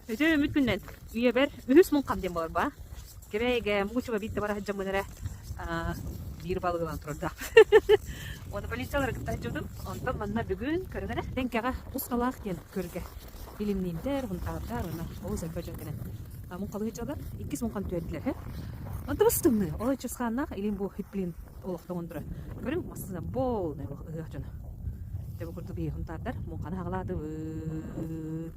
Үтүө үмүт күннэн үйэбэр үһүс муҥхам диэн буолар баа. Кэбээйигэ муҥучуга биирдэ бара сылдьаммын эрэ биир балык ылан турардаах. Уонна полициялары кытта сылдьыбытым. Онтон манна бүгүн көрүҥ эрэ Тэҥкэҕэ Усталаах диэн көргө илимниирдэр, хунтаардар уонна олус элбэх дьон кэлэн муҥхалыы сылдьаллар. Иккис муҥхан түөрдүлэр. Онтон тымныы. Ол чысхааннаах илин бу хиплин олохтоҥун турар. Көрүҥ, массыына полный ыһыах дьоно. Дьэ бу курдук биһиги хунтаардар муҥханы хаҕалаатыбыт.